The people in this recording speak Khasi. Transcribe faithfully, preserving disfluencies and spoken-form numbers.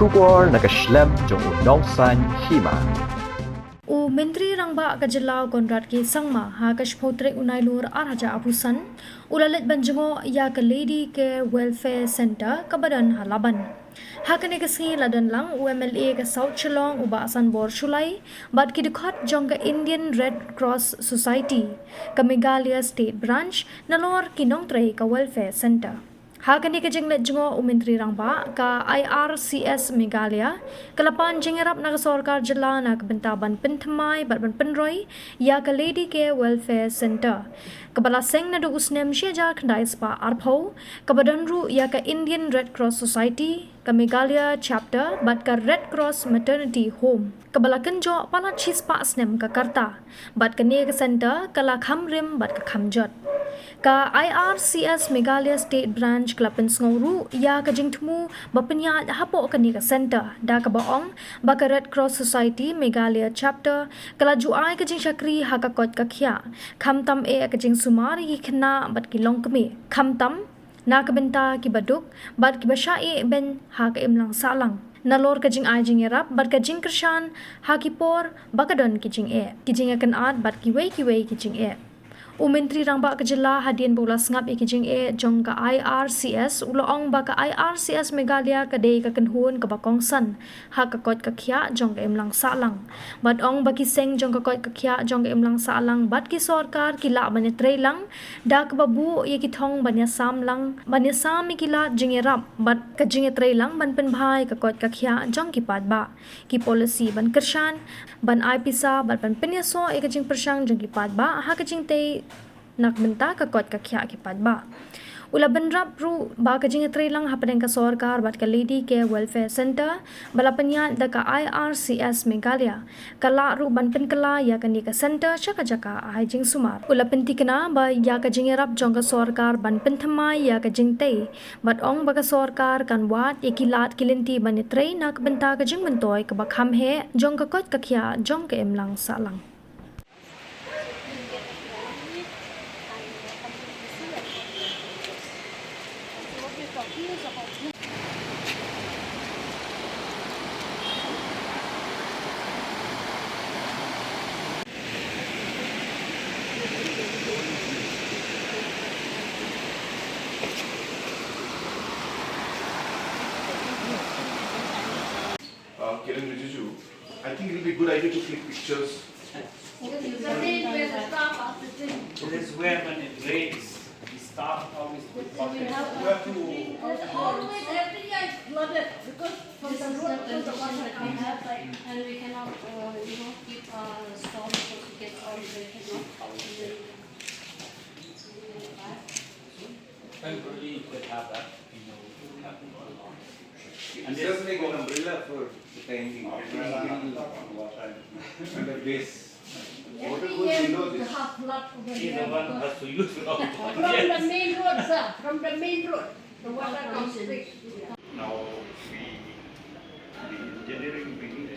Khubor na ka shlem jong u nongsan hima. U Myntri Rangbah ka jylla u Conrad K Sangma ha ka shiphew tarik u Nailur ar hajar arphew san u la leit ban jngoh ïa ka Lady Care Welfare Centre kaba don ha Laban. Ha kane ka sngi la don lang u M L A ka South Shillong u Bah Sanbor Shullai bad ki dkhot jong ka Indian Red Cross Society, ka Meghalaya State Branch, nalor ki nongtrei ka Welfare Centre. Ha kane ka jingleit jngoh u Myntri Rangbah ka I R C S Meghalaya ka la pan jingïarap na ka sorkar jylla na ka bynta ban pynthymmai bad ban pynroi ïa ka Lady Care Welfare Centre, kaba la seng naduh u snem shi hajar khyndai spah arphew, kaba don ruh ïa ka Indian Red Cross Society, ka Meghalaya Chapter bad ka Red Cross Maternity Home, kaba la kynjoh palat shi spah snem ka karta, bad kane ka centre ka la kham rim bad ka kham jot. Ka I R C S Meghalaya State Branch ka la pynsngew ruh ïa ka jingthmu ba pynïaid hapoh kane ka centre, da kaba ong ba ka Red Cross Society Meghalaya Chapter ka la ju ai ka jingshakri ha ka koit ka khiah, khamtam eh ka jingsumar ïa ki khynnah bad ki longkmie, khamtam na ka bynta kiba duk bad kiba shah ïehnoh ha ka imlang sahlang, nalor ka jingai jingïarap bad ka jingkyrshan ha ki por ba ka don ki jingeh, ki jingïakynad bad kiwei kiwei ki jingeh. U Myntri Rangbah ka jylla, hadien ba u la sngap ïa ki jingeh jong ka I R C S, u la ong ba ka I R C S Meghalaya ka dei ka kynhun kaba kongsan ha ka koit ka khiah jong ka imlang sahlang, bad ong ba ki seng jong ka koit ka khiah jong ka imlang sahlang bad ki sorkar ki lah ban ïatreilang da kaba buh ïa ki thong ban ïasam lang, ban ïasam ïa ki lad jingïarap bad ka jingïatreilang ban pynbha ïa ka koit ka khiah jong ki paidbah, ki policy ban kyrshan, ban ai pisa bad ban pynïasoh ïa ka jingpyrshang jong ki paidbah ha ka jingtei na ka bynta ka koit ka khiah ki paidbah. U la bynrap ruh ba ka jingïatreilang hapdeng ka sorkar bad ka Lady Care Welfare Centre ba la pynïaid da ka I R C S Meghalaya ka lah ruh ban pynkylla ïa kane ka centre sha ka jaka ai jingsumar. U la pynthikna ba ïa ka jingïarap jong ka sorkar ban pynthymmai ïa ka jingtei, bad ong ba ka sorkar kan wad ïa ki lad ki lynti ban ïatrei na ka bynta ka jingmyntoi kaba kham heh jong ka koit ka khiah jong ka imlang sahlang. Uh, Kiren Rijiju, I think it'll be a good idea to click pictures. This is where when it rains, the staff always put buckets. We have to. Always every year it's flooded because from the road to the water comes. And we cannot, uh, you know, keep our storm because it gets all wet, you know. Temporarily, you could have that, you know, happen. And this is an umbrella for the time being. Umbrella. Under this. Water goes below this. He's the one who has to use the. From the main road, sir, from the main road, the water comes straight. Now, we, the engineering being